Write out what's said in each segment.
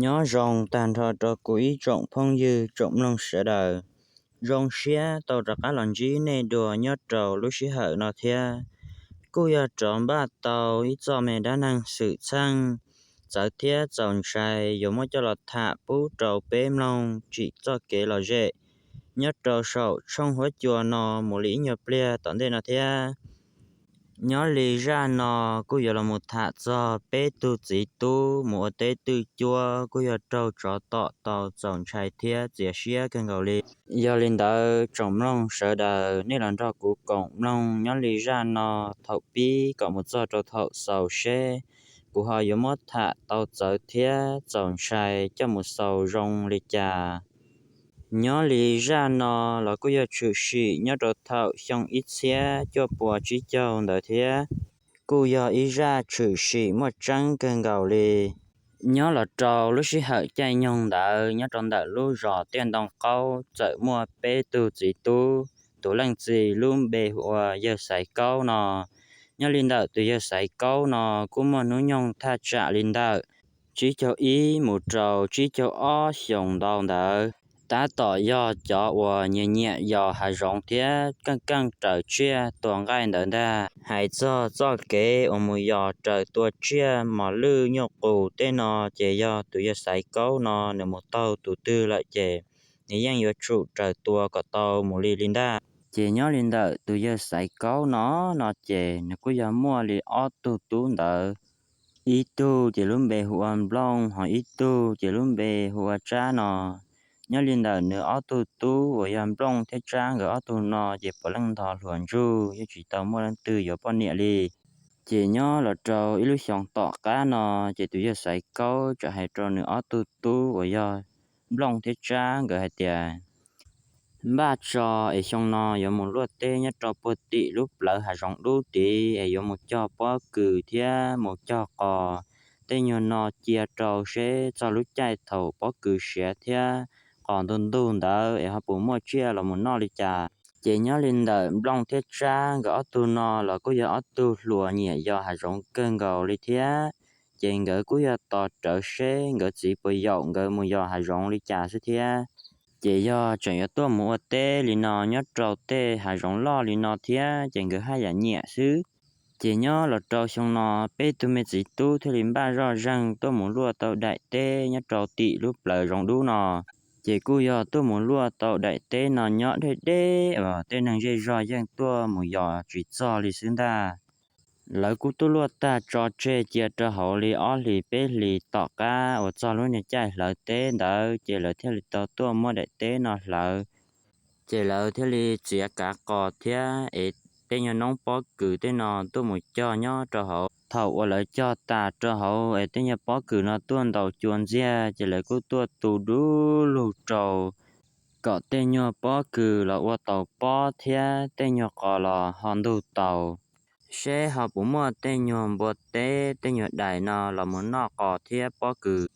Nyob zoo tag nrho rau kuv ib tsoom phooj ywg tsoom mloog sawv daws. Zoo siab tau rov qab los ntsib nej dua nyob rau lub sij hawm no thiab. Kuj yog rov npaj tau ib txoj me dab neeg xwm txheej txawv thiab txaus ntshai yuav muab coj los tham pub rau peb mloog tsim txoj kev lom zem nyob rau saum tshooj huab cua no mus li ib nyuag pliag tom ntej no thiab. Nyob li zaj no kuj yuav los mus tham txog peb tug txiv tub mus ua teb twj cuab kuj yog raug tsov tom tau txaus ntshai thiab txias siab kawg nkaus li. Yog li ntawd tsoom mloog sawv daws nej los nrog kuv koom mloog nyob li zaj no thaum pib kom mus txog rau thaum xaus seb kuv ho yuav muab tham tau txawv thiab txaus ntshai coj mus xaus zoo li cas. Nyob li zaj no los kuj yog tshwm sim nyob rau thaum xyoo ib txhiab cuaj puas tsib caug ntawd thiab. Kuj yog ib zaj tshwm sim muaj tseeb kawg nkaus li. Nyob los rau lub sij hawm caij nyoog ntawd nyob rau ntawm lub zos Tiaj Ntoo Qaub txawm muaj peb tug txiv tub, tus leej txiv lub npe hu ua yawg Xaiv Kaub no. Nyob li ntawm tus yawg Xaiv Kaub no kuj muaj hnub nyoog thaj tsam li ntawm tsib caug ib mus rau tsib caug ob xyoos ntau ntawd, tab tom yog cov uas nyiam nyiam yos hav zoov thiab keej keej raws tsiaj tua nqaij ntawd ntag. Hais txog txoj kev uas mus yos raws tua tsiaj mos lwj nyuj qus tej no ces yog tus yawg Xaiv Kaub no nws mus taug tus twg lawm ces nws yeej yuav tsum raws tua kom tau mus li li ntag. Ces nyob li ntawm tus yawg Xaiv Kaub no, no ces nws kuj yog muaj li ob tug tub ntawd, ib tug ces lub npe hu ua Nplooj, ho ib tug ces lub npe hu ua Tsab no. Nyob li ntawm nws ob tug tub uas yog Nplooj thiab Tsab nkawd ob tug no ces puav leej nto hluas ntsug yeej tsis tau muaj leej twg yuav poj niam li. Ces nyob los rau ib lub xyoos tom qab no, ces tus yawg Xaiv Kaub txawm hais rau nws ob tug tub uas yog Nplooj thiab Tsab nkawd hais tias, npaj tso es xyoo no yuav mus luaj teb nyob rau puag tim lub plawv hav zoov dub tid es yuav mus cog pob kws thiab mus cog qos tej nyuag no cia rau seb txog lub caij thaum pob kws siav thiab qos ntug ntug ntawd es ho puas muaj tsiaj los mus noj li cas. Ces nyob li ntawm Nplooj thiab Tsab nkawd ob tug no los kuj yog ob tug hluas nyiam yos hav zoov kawg nkaus li thiab. Ces nkawd kuj yog tos rawv seb nkawd txiv puas yaum nkawd mus yos hav zoov li cas xwb thiab. Ces yog tseem yuav tuaj mus ua teb li no nyob rau tej hav zoov loj li no thiab ces nkawd haj yam nyiam xwb. Ces nyob los rau xyoo no, peb tug me txiv tub thiaj li npaj zoj zeeg tuaj mus luaj tau daim teb nyob rau tim lub plawv zoov dub no. Ces kuj yog tuaj mus luaj tau daim teb no nyob deb deb uas tej neeg zej zog yeej tuaj mus yos tsis txog li xwb ntag. Lawv kuj tuaj luaj tag tso tseg cia rau hauv li ob hlis peb hlis tom qab uas txog lub niag caij hlawv teb ntawd ces lawv thiaj li tau tuaj muab daim teb no hlawv. Ces lawv thiaj li txiav kav qos thiab es tej nyuag noob pob kws tej no tuaj mus cog nyob rau hauv. Thaum uas lawv cog tas rau hauv es tej nyuag pob kws no tuaj ntaus cua ntxiag ces lawv kuj tuaj tu du lug rau kom tej nyuag pob kws los ua taus pob thiab tej nyuag qos los ho ntug taus, seb ho puas muaj tej nyuag npua teb tej nyuag dais no los mus noj qos thiab pob kws.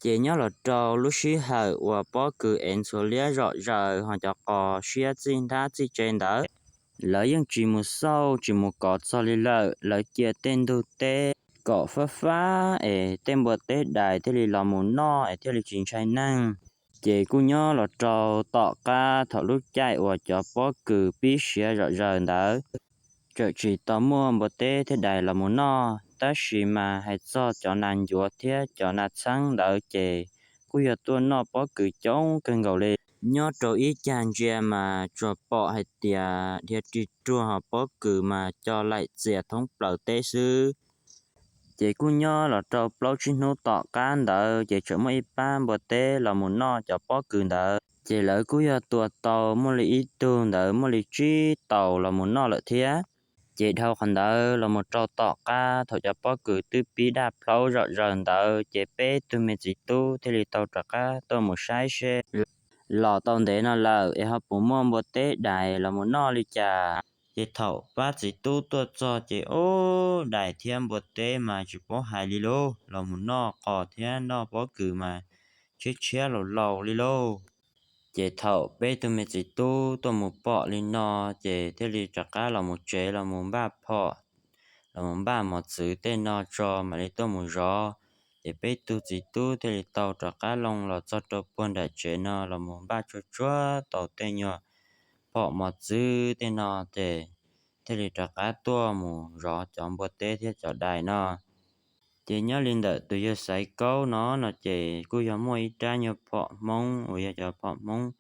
Ces nyob los rau lub sij hawm uas pob kws ev ntxhuav liab zom zaws ho cov qos siab txij ntab txij tse ntawd, lawv yeej tsis mus xauj tsis mus kov txog li lawm, lawv cia tej ntug teb kom fab fab es tej npua teb dais thiaj li los mus noj es thiaj li tsis ntshai neeg. Ces kuj nyob los rau tom qab thaum lub caij uas cov pob kws pib siav zom zaws ntawd, txawm tsis tau muaj npua teb thiab dais los mus noj, tab sis mas hais txog cov nas ncuav thiab cov nas txheeb ntawd ces kuj yog tuaj noj pob kws coob kawg nkaus li. Nyob rau ib cag ntsia mas tsuas pom hais tias dhia rig ruag ho pob kws mas co laim txias thoob plaws teb xwb. Ces kuj nyob los rau plaub tsib hnub tom qab ntawd ces tseem muaj ib pab npua teb los mus noj cov pob kws ntawd, ces lawv kuj yog tua tau muaj li ib tug ntawd muaj li tsib taus los mus noj lawm thiab. Ces dhau qhov ntawd los mus rau tom qab thaum cov pob kws twb pib daj plhaub zom zaws ntawd ces peb tug me txiv tub thiaj li tau rov qab tuaj mus saib seb los tau ntev no lawm es ho puas muaj npua teb dais los mus noj li cas. Ces thaum pab txiv tub tuaj txog ces ub, dais thiab npua teb mas tsis paub hais li lauj, los mus noj qos thiab noj pob kws mas tshiab tshiab laus laus li lauj. Ces thaum peb tug me txiv tub tuaj mus pom li no ces thiaj li rov qab los mus tsev los mus npaj phom, los mus npaj mos txwv tej no tso mam li tuaj mus zov. Ces peb tug txiv tub thiaj li tau rov qab loo los txog rau puag nram tsev no los mus npaj tsuag tsuag tau tej nyuag phom mos txwv tej no, ces thiaj li rov qab tuaj mus zov cov npua teb thiab cov dais no. Ces nyob li ntawm tus yawg Xaiv Kaub no no ces kuj yog muaj ib rab nyuag phom Hmoob uas yog cov phom Hmoob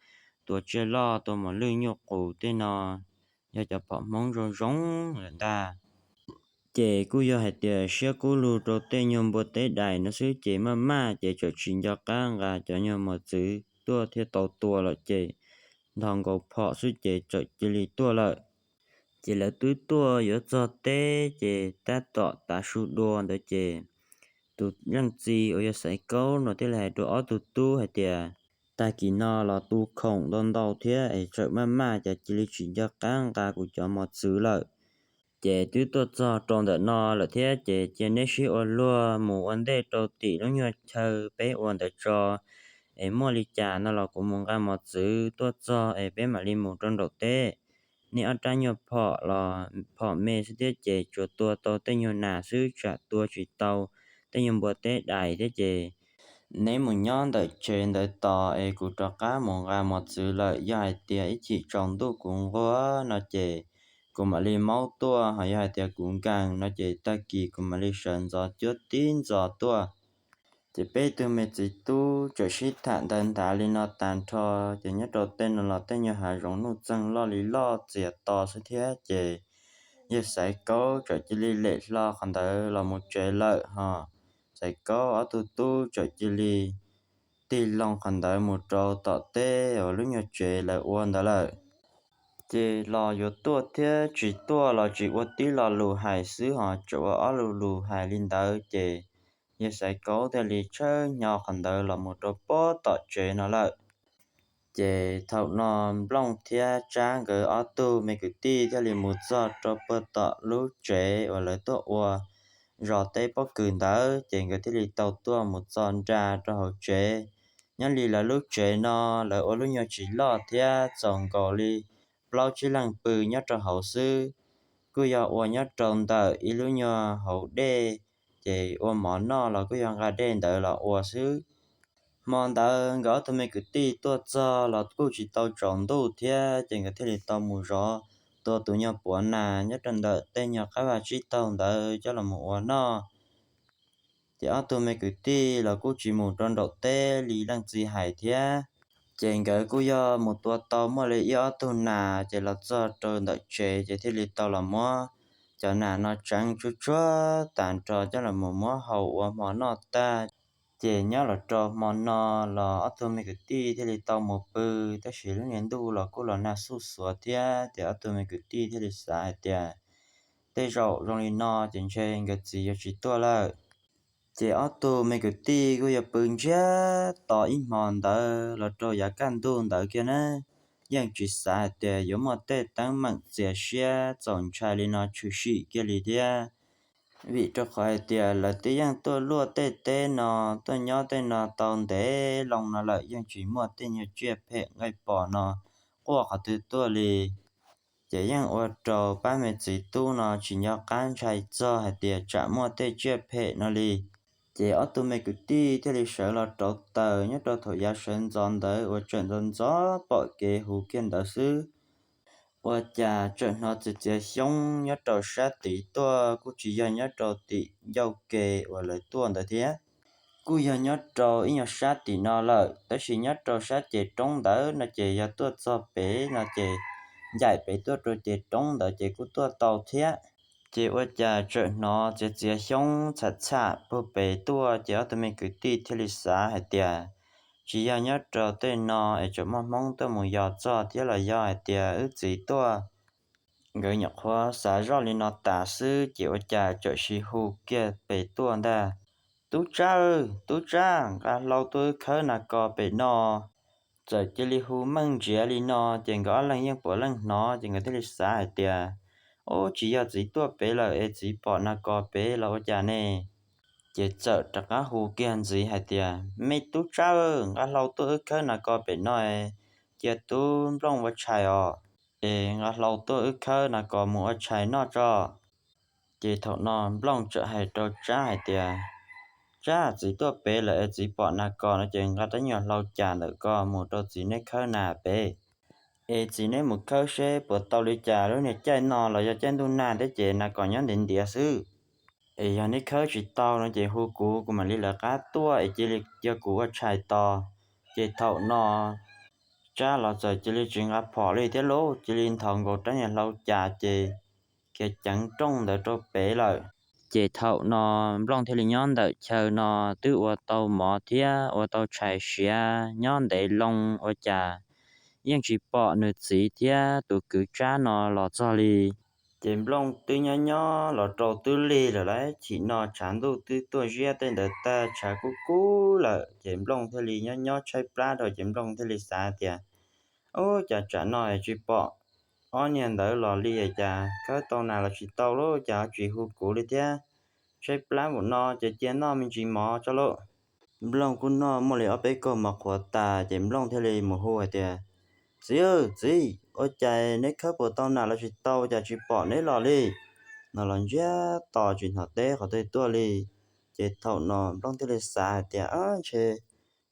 tua tsiaj loj tua mos lwj nyuj qus tej no, yog cov phom Hmoob zoo zoo lawm ntag. Ces kuj yog hais tias siab kub lug rau tej nyuag npua teb dais no xwb ces maj maj ces txawm tsis nco qab nqa cov nyuag mos txwv tuaj thiab tau tua lawm ces nto nkaus phom xwb ces txawm cia li tuaj lawm. Ces lawv twb tuaj yuav txog teb ces tab tom tav su dua ntawd ces tus leej txiv uas yog Xaiv Kaub no thiaj li hais rau ob tug tub hais tias, tag kis no los tu khoom ntau ntau thiab es txawm maj maj ces cia li tsis nco qab nqa kuv cov mos txwv lawm. Ces twb tuaj txog rau ntawm no lawm thiab ces cia neb sib ua luag mus ua ntej rau tim lub nyuag chaw peb ua ntawd tso, es muaj li cas no los kuv mus nqa mos txwv tuaj txog es peb mam li mus rau nraum teb. Neb ob rab nyuag phom los phom me xwb thiab ces tsuas tua tau tej nyuag nas xwb tsam tua tsis tau tej nyuag npua teb dais thiab ces neb mus nyob ntawm tsev ntawd tos es kuv rov qab mus nqa mos txwv lawm. Yog hais tias ib chim tsaus ntuj kuv nquag no ces kuv mam li maub tuaj, ho yog hais tias kuv nkees no ces tag kis kuv mam li sawv ntxov cuab tib ntxov tuaj. Ces peb tug me txiv tub txawm sib tham ntawd ntag li no tag nrho, ces nyob rau tej no los tej nyuag hav zoov nuj txeeg loj li loj txias to xwb thiab ces yawg Xaiv Kaub txawm cia li lem hlo qhov ntawd los mus tsev lawm ho. Xaiv Kaub ob tug tub txawm cia li tig loo qhov ntawd mus rau tom teb uas lub nyuag tsev lawv ua ntawd lawm. Ces los yuav tuaj thiab tsis tuaj los tsis ua tib lo lus hais xwb ho tsuas ua ob lo lus hais li ntawd ces yawg Xaiv Kaub thiaj li tshawb hnyo qhov ntawd los mus rau puag tom tsev no lawm. Ces thaum no Nplooj thiab Tsab nkawd ob tug me kwv tij thiaj li mus txog rau puag tom lub tsev uas lawv tuaj ua zos teb pob kws ntawd ces nkawd thiaj li tau tuaj mus txog nra rau hauv tsev. Nyob li lawv lub tsev no lawv ua lub nyuag tsis loj thiab txaus nkaus li plaub tsib leeg pw nyob rau hauv xwb. Kuj yog ua nyob rau ntawm ib lub nyuag hauv dej, ces ua mov noj los kuj yog nqa dej ntawd los ua xwb. Hmo ntawd nkawd ob tug me kwv tij tuaj txog los kuj tsis tau tsaus ntuj thiab ces nkawd thiaj li tau mus zov tua tus nyuag puav nas nyob rau ntawm tej nyuag qab vaj tsib taug ntawd coj los mus ua noj. Ces ob tug me kwv tij los kuj tsis mus rau nraum teb li leej txiv hais thiab. Ces nkawd kuj yog mus tua tau muaj li ib ob tug nas ces los txog rau ntawm tsev ces thiaj li tau los muab cov nas no tseev tsuag tsuag tas nrho coj los mus muab hau ua hmo noj tag. Ces nyob los rau hmo no los ob tug me kwv tij thiaj li tau mus pw, tab sis lub niag ntuj los kuj los nag xuj xuav thiab ces ob tug me kwv tij thiaj li xav hais tias tej zaum zoo li no ces ntshe nkawd txiv yuav tsis tuaj lawm. Ces ob tug me kwv tij kuj yog pw ntsiag to ib hmo ntawd los rau yav kaj ntug ntawd kiag na, yeej tsis xav hais tias yuav muaj tej teeb meem txias siab txaus ntshai li no tshwm sim kiag li thiab. Vim rau qhov hais tias lawv twb yeej tuaj luaj tej teb no, tuaj nyob tej no tau ntev loo no lawm yeej tsis muaj tej nyuag tsiaj phem nqaij pom no quaj qhov twg tuaj li. Ces yeej ua rau pab me txiv tub no tsis nco qab ntshai txog hais tias tsam muaj tej tsiaj phem no li. Ces ob tug me kwv tij thiaj li sawv los rauv taws nyob rau thaum yav sawv ntxov ntawd uas tseem ntxov ntxov pom kev hu kiag ntawd xwb, ua cas tseem hnov txias txias xyoob nyob rau sab tid tuaj, kuj tsis yog nyob rau tim ncauj ke uas lawv tuaj ntawd thiab. Kuj yog nyob rau ib nyuag sab tim no lawm, tab sis nyob rau sab ces roob ntawd no ces yog tuaj txog pem no ces ncaim pem tuaj rau ces roob ntawd ces kuj tuaj tau thiab. Ces ua cas tseem hnov txias txias xyoob txham txham puag pem tuaj, ces ob tug me kwv tij thiaj li xav hais tias tsis yog nyob rau tej no es tseem muaj Hmoob tuaj mus yos txog thiab los yog hais tias wb txiv tuaj. Nkawd nyuam qhuav xav zoj li no tas xwb ces ua cas txawm sis hu kiag pem tuaj ntag, Tub Tsab, Tub Tsab, nqa hlau tuaj wb khawb nas kos pem no. Txawm cia li hu meej ntsiav li no ces nkawd ob leeg yeej puav leej hnov ces nkawd thiaj li xav hais tias, Ub, tsis yog txiv tuaj pem lawm es txiv pom nas kos pem los ua cas ne? Ces txawm rov qab hu kiag ntxiv hais tias, Me Tub Tsab, nqa hlau tuaj wb khawb nas kos pem no, cia Tub Nplooj ua tshais os, es nqa hlau tuaj wb khawb nas kos mus ua tshais noj tso. Ces thaum no Nplooj txawm hais rau Tsab hais tias, Tsab, txiv tuaj pem lawm es txiv pom nas kos no ces nqa rab nyuag hlau cas ntawm ko mus rau txiv neb khawb nas pem. Es txiv neb mus khawb seb puas tau li cas, lub niag caij no los yog caij ntuj nag thiab ces nas kos nyob ntiav ntiav xwb. Es yog neb khawb tsis tau no ces hu kuv, kuv mam li lawv qab tuaj es cia li cia kuv ua tshais tos. Ces thaum no Tsab los txawm cia li tsis nqa phom li thiab lauj, cia li nthos nkaus rab nyuag hlau cas ces khiav ceev rooj ntawd rau pem lawm. Ces thaum no Nplooj thiaj li nyob ntawm chaw no twb ua tau mov thiab ua tau tshais siav nyob ntev loo ua cas yeej tsis pom nws txiv thiab tus kwv Tsab no los txog li. Ces Nplooj twb nyob nyob los rau twb lig lawm lauj, chim no tshav ntuj twb tuaj ziab tej ntawd tag, tshav kub kub lawm. Ces Nplooj thiaj li nyob nyob tshaib plab rau ces Nplooj thiaj li xav tias, Ub, cas tsam no es tsis pom ob niag ntawd los li es cas khawb tau nas los tsis tau lauj, cas ho tsis hu kuv li thiab. Tshaib plab npaum no ces cia noj me ntsis mov tso lauj. Nplooj kuj noj muaj li ob peb kaug mov qhuav tas ces Nplooj thiaj li mus hu hais tias, Txiv, txiv, ua cas neb khawb puas tau nas los tsis tau cas tsis pom neb los li? No los ntsiag to tsis hnov teb qhov twg tuaj li. Ces thaum no Nplooj thiaj li xav hais tias, Ntshe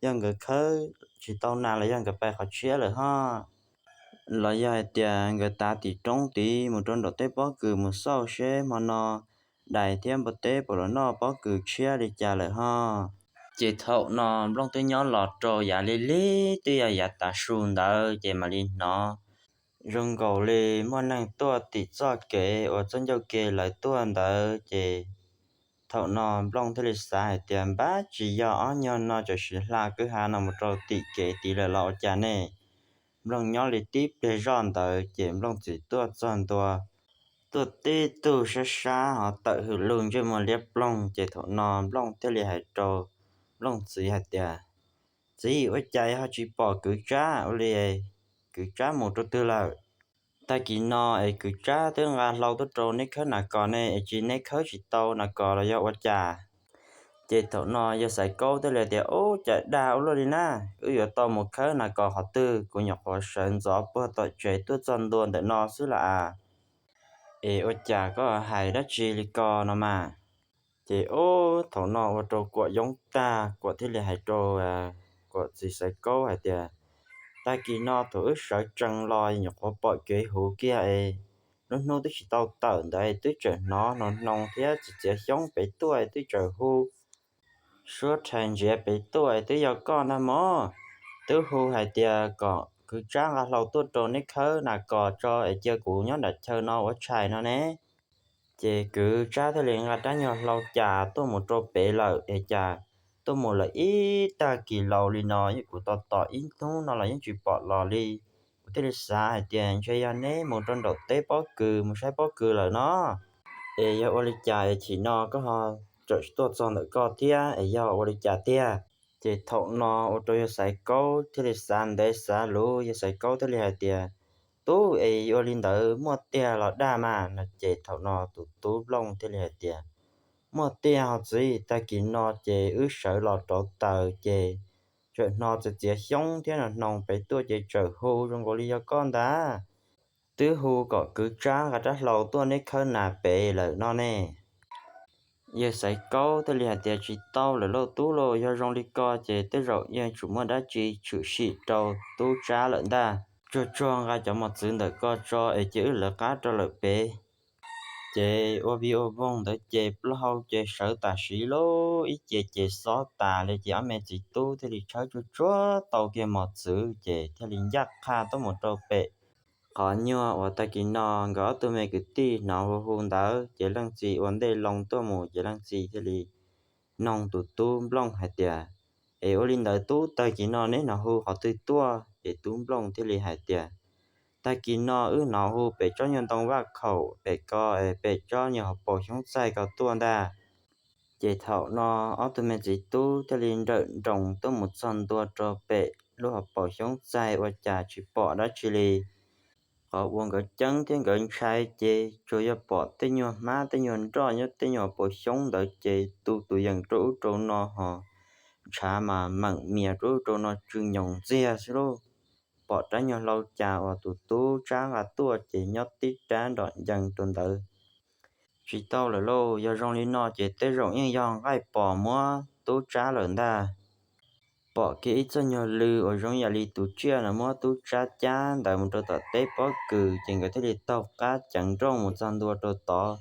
yog nkawd khawb tsis tau nas los yog nkawd pais qhov tshiab lawm ho, los yog hais tias nkawd tav tim roob tid mus rau nraum teb pob kws mus xauj seb hmo no dais thiab npua teb puas los noj pob kws tshiab li cas lawm ho. Ces thaum no Nplooj twb nyob los rau yav li lig twb yog yav tav su ntawd ces mam li hnov zoo nkaus li muaj neeg tuaj tim txoj kev uas txoj ncauj ke lawv tuaj ntawd ces thaum no Nplooj thiaj li xav hais tias, Npab, tsis yog ob nyuag no tam sim hla kwj ha no mus rau tim kev tid lawm los ua cas ne? Nplooj nyob li tib pliag zoj ntawd ces Nplooj txawm tuaj txog ntua, tuaj tib tug sab sab ho tawm hws lug ntsej muag liab ploog ces thaum no Nplooj thiaj li hais rau Nplooj txiv hais tias, Txiv, ua cas ho tsis pom kwv Tsab ua li? Kwv Tsab mus rau twg lawm? Tag kis no es kwv Tsab twb nqa hlau tuaj rau neb khawb nas kos ne es tsis neb khawb tsis tau nas kos los yog ua cas? Ces thaum no yawg Xaiv Kaub thiaj li tias, Ub, cas dag ua luaj li na, wb yuav tau mus khawb nas kos qhov twg, kuv nyuam qhuav sawv ntxov puag tom tsev tuaj txog ntua ntawm no xwb las as. Es ua cas koj hais dab tsi li ko no mas? Ces ub, thaum no ua rau Kuam yoob tag, Kuam thiaj li hais rau Kuam txiv Xaiv Kaub hais tias, Tag kis no thaum wb sawv tsees los nyuam qhuav pom kev huv kiag es lub hnub twb tsis tau tawm ntawd twb tseem hnov hnoos hnoos thiab txiv txiav xyoob pem tuaj twb tseem hu suab rhais ntsiav pem tuaj twb yog koj ntag mog. Twb hu hais tias kom kwv Tsab nqa hlau tuaj rau neb khawb nas kos tso es cia kuv nyob nram chaw no ua tshais no ne. Ces kwv Tsab thiaj li nqa rab nyuag hlau cas tuaj mus rau pem lawm es cas tuaj mus lawm ib tag kis laus li no, kuv tos tos ib hnub no los yeej tsis pom los li. Kuv thiaj li xav hais tias ntshe yog neb mus rau nraum teb pob kws mus saib pob kws lawm no. Es yog ua li cas es chim no koj ho tseem tuaj txog ntawm koj thiab es yog ua li cas tiag? Ces thaum no ua rau yawg Xaiv Kaub thiaj li xav ntev xav luv, yawg Xaiv Kaub thiaj li hais tias, Tub, es ua li ntawd muaj tiag los dag mas? No ces thaum no tus tub Nplooj thiaj li hais tias, Muaj tiag ho txiv, tag kis no ces wb sawv los rauv taws ces tseem hnov txiv txiav xyoob thiab hnoos hnoos pem tuaj ces tseem hu zoo nkaus li yog koj ntag. Twb hu kom kwv Tsab nqa rab hlau tuaj neb khawb nas pem lawm no ne. Yawg Xaiv Kaub thiaj li hais tias, Tsis tau lawm lauj tub lauj, yog zoo li ko ces tej zaum yeej tsum muaj dab tsi tshwm sim rau tub Tsab lawm ntag. Tsuag tsuag nqa cov mos txwv ntawm ko tso es cia wb lawv qab rau lawm pem. Ces ua vij ua voog ntawd ces plaub hau ces sawv tam sim lauj, ib ce ces xob tas li ces ob me txiv tub thiaj li tshawb tsuag tsuag tau kiag mos txwv ces thiaj li ncaj qha tuaj mus rau pem qhov nyuag uas tag kis no nkawd ob tug me kwv tij hnov hu hu ntawd ces leej txiv ua ntej loo tuaj mus ces leej txiv thiaj li noog tus tub Nplooj hais tias, Es ua li ntawd tub, tag kis no neb hnov hu qhov twg tuaj? Ces tub Nplooj thiaj li hais tias, Tag kis no wb hnov hu pem tsob nyuag ntoo vaj khaum pem ko, pem tsob nyuag hauv paus xyoob txaij ko tuaj ntag. Ces thaum no ob tug me txiv tub thiaj li nrawm nroos tuaj mus txog ntua rau pem lub hauv paus xyoob txaij ua cas tsis pom dab tsi li. Qhov uas nkawd ceeb thiab nkawd ntshai ces tsuas yog pom tej nyuag hmab tej nyuag nroj nyob tej nyuag hauv paus xyoob ntawd ces tu tus yees rau ub rau no ho ntshav mas meem mias rau ub rau no tsw nyoos ntxiag xwb lauj. Pom rab nyuag hlau cas uas tus tub Tsab nqa tuaj ces nyob tib rab nrom ncees rau ntawd. Tsis tau lawm lauj, yog zoo li no ces tej zaum yeej yog nqaij pos muab tub tsab lawm ntag. Pom kiag ib txoj nyuag lw uas zoo yam li tus tsiaj no muab tub tsab cab ntawd mus rau tom teb pob kws, ces nkawd thiaj li taug qab ceev nrooj mus txog ntua rau tod.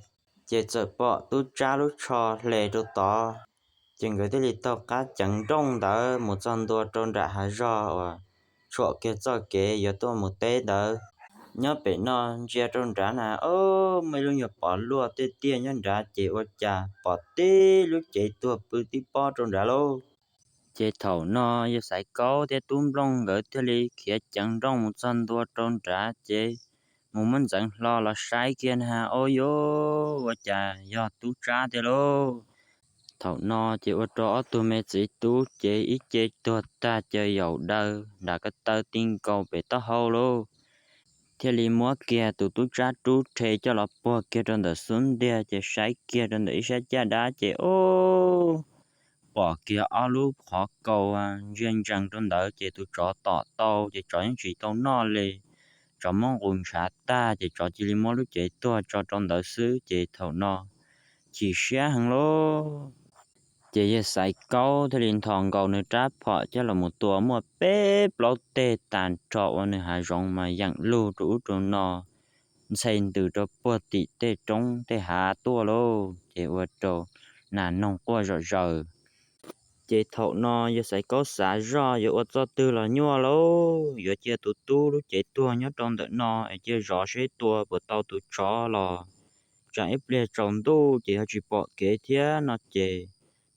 Ces txawm pom tub tsab lub tsho hle rau tod, ces nkawd thiaj li taug qab ceev nrooj ntawd mus txog ntua rau nram hav zog uas tshuam kiag txoj kev yuav tuaj mus teb ntawd. Nyob pem no ntsia rau nrad na, o, muaj ib lub nyuag pov luaj tiaj tiaj nyob nrad, ces ua cas pom tib lub cev tuag pw tib pob rau nrad lauj. Ces thaum no yawg Xaiv Kaub thiab Tub Nplooj nkawd thiaj li khiav ceev nrooj mus txog ntua rau nrad, ces mus muab ntxeev hlo los saib kiag na, o, yuav ua cas yog tub tsab tiag lauj. Thaum no ces ua rau ob tug me txiv tub ces ib ce tuag tag caws yaum daws nram ko taw ti nkaus pem taub hau lauj. Thiaj li muab kiag tus tub tsab rub rhe coj los puag kiag rau ntawm xub ntiag, ces saib kiag rau ntawm ib sab caj dab, ces o, pom kiag ob lub qhov kaus ntsia ntsees rau ntawd, ces tus tsov tom tau, ces tsov yeej tsis tau noj li. Tsov muab nqus ntshav tag, ces tsov cia li muab lub cev tuag tso rau ntawd xwb, ces thaum no chim siab heev lauj. Ces yawg Xaiv Kaub thiaj li nthos nkaus nws rab phom coj los mus tua muaj peb plaub teg tag nrho ua nws hav zoov mas yeem lug rau ub rau no, ntxhe ntws rau puag tim tej roob tej hav tuaj lauj, ces ua rau nas noog quaj zom zaws. Ces thaum no yawg Xaiv Kaub xav zoj yuav ua txoj twg los nyuaj lauj, yuav cia tus tub lub cev tuag nyob rau ntawm no es cia zov seb tua puas tau tus tsov los tsam ib pliag tsaus ntuj ces ho tsis pom kev thiab no, ces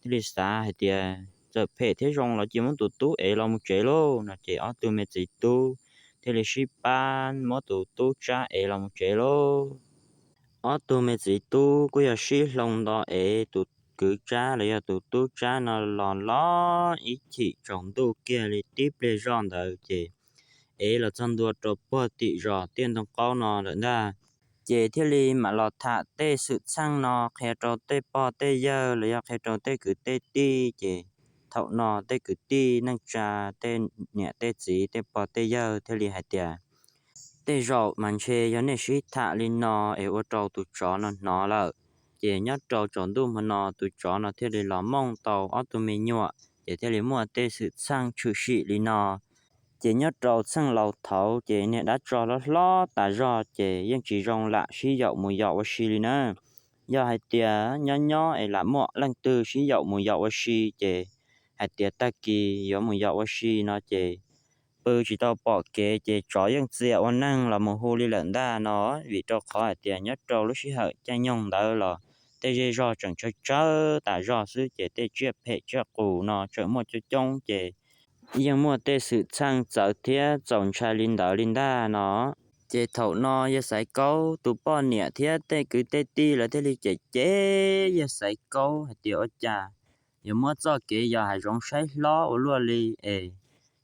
thiaj li xav hais tias txawm phem thiab zoo los cia muab tus tub ev los mus tsev lauj no, ces ob tug me txiv tub thiaj li sib pab muab tus tub tsab ev los mus tsev lauj. Ob tug me txiv tub kuj yog sib hloov nto ev tus kwv tsab los yog tus tub tsab no los los ib chim tsaus ntuj kiag li tib pliag zoj ntawd, ces ev los txog ntua rau puag tim zos Tiaj Ntoo Qaub no lawm ntag. Ces thiaj li mam los tham tej xwm txheej no qhia rau tej pog tej yawg los yog qhia rau tej kwv tej tij, ces thaum no tej kwv tij neej tsa, tej niam tej txiv, tej pog tej yawg thiaj li hais tias tej zaum mas ntshe yog nej sib tham li no es ua rau tus tsov no hnov lawm. Ces nyob rau tsaus ntuj hmo no tus tsov no thiaj li los mooj tau ob tug me nyuam, ces thiaj li muaj tej xwm txheej tshwm sim li no. Ces nyob rau txheej laus thaud ces niag dab tsog hlob hlob tas zog ces yeej tsis zoo lam sib yaum mus yos ua si li na. Yog hais tias nyob nyob es lam muaj leej twg sib yaum mus yos ua si ces hais tias tag kis yuav mus yos ua si no ces pw tsis tau pom kev ces tsov yeej txia ua neeg los mus hu li lawm ntag no, vim rau qhov hais tias nyob rau lub sij hawm caij nyoog ntawd los tej zej zog tseem tsawg tsawg tas zog xwb ces tej tsiaj phem tsiaj qus no tseem muaj coob coob ces yeej muaj tej xwm txheej txawv thiab txaus ntshai li ntawd li ntag no. Ces thaum no yawg Xaiv Kaub tus poj niam thiab tej kwv tej tij lawv thiaj li cem cem yawg Xaiv Kaub hais tias ua cas yuav muab txoj kev yos hav zoov saib hlob ua luaj li es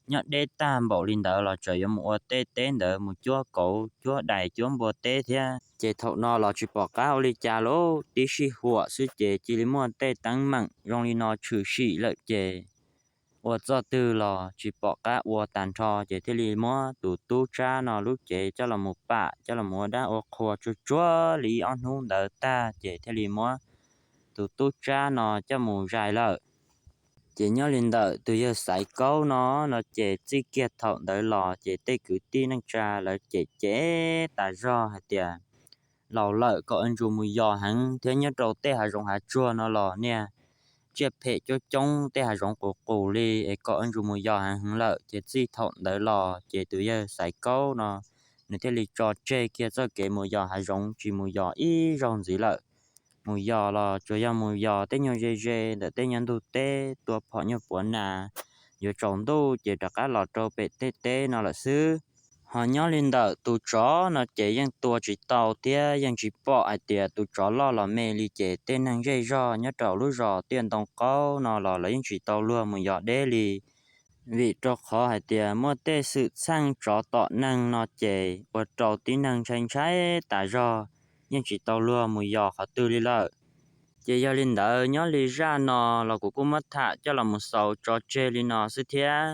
nyob deb tag npaum li ntawd los tseem yuav mus ua tej teb ntawd mus cuab kauv cuab dais cuab npua teb thiab. Ces thaum no los tsis pom qab ua li cas lauj, tib sij huam xwb ces cia li muaj tej teeb meem zoo li no tshwm sim lawm ces ua txoj twg los tsis pom qab ua tag nrho ces thiaj li muab tus tub tsab no lub cev coj los mus pam coj los mus ua dab ua qhua tsuag tsuag li ib ob hnub ntawd tag ces thiaj li muab tus tub tsab no coj mus zais lawm. Ces nyob li ntawm tus yawg Xaiv Kaub no, no ces txij kiag thaum ntawd los ces tej kwv tij neej tsa lawv cem cem tas zog hais tias laus lawm kom ua ntsus mus yos heev thiab nyob rau tej hav zoov hav tsuag no los niag tsiaj phem coob coob tej hav zoov qus qus li es kom ua ntsus mus yos heev heev lawm ces txij thaum ntawd los ces tus yawg Xaiv Kaub no nws thiaj li tso tseg kiag txoj kev mus yos hav zoov tsis mus yos ib zaug ntxiv lawm. Mus yos los tsuas yog mus yos tej nyuag ze ze ntawm tej nyuag ntug teb tua phom nyuag puav nas, yuav tsaus ntuj ces rov qab los rau pem tej teb no lawm xwb. Ho nyob li ntawm tus tsov no ces yeej tua tsis tau thiab yeej tsis pom hais tias tus tsov loj los me li ces tej neeg zej zog nyob rau lub zos Tiaj Ntoo Qaub no los lawv yeej tsis tau luag mus yos deb li. Vim rau qhov hais tias muaj tej xwm txheej tsov tom neeg no ces ua rau tib neeg ntshai ntshai tas zog, yeej tsis tau luag mus yos qhov twg li lawm. Ces yog li ntawd nyob li zaj no los kuv kuj muab tham coj los mus xaus tso tseg li no xwb thiab.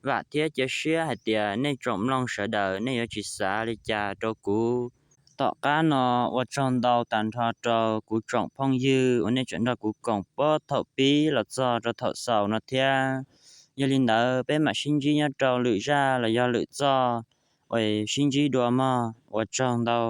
Vam thiab cia siab hais tias nej tsoom mloog sawv daws nej yuav tsis xav li cas rau kuv. Tom qab no ua tsaug ntau tas nrho rau kuv tsoom phooj ywg uas nej tseem nrog kuv koom puag thaum pib los txog rau thaum xaus no thiab. Yog li ntawd peb mam sib ntsib nyob rau lwm zaj los yog lwm txoj uas sib ntsib dua mog. Ua tsaug ntau.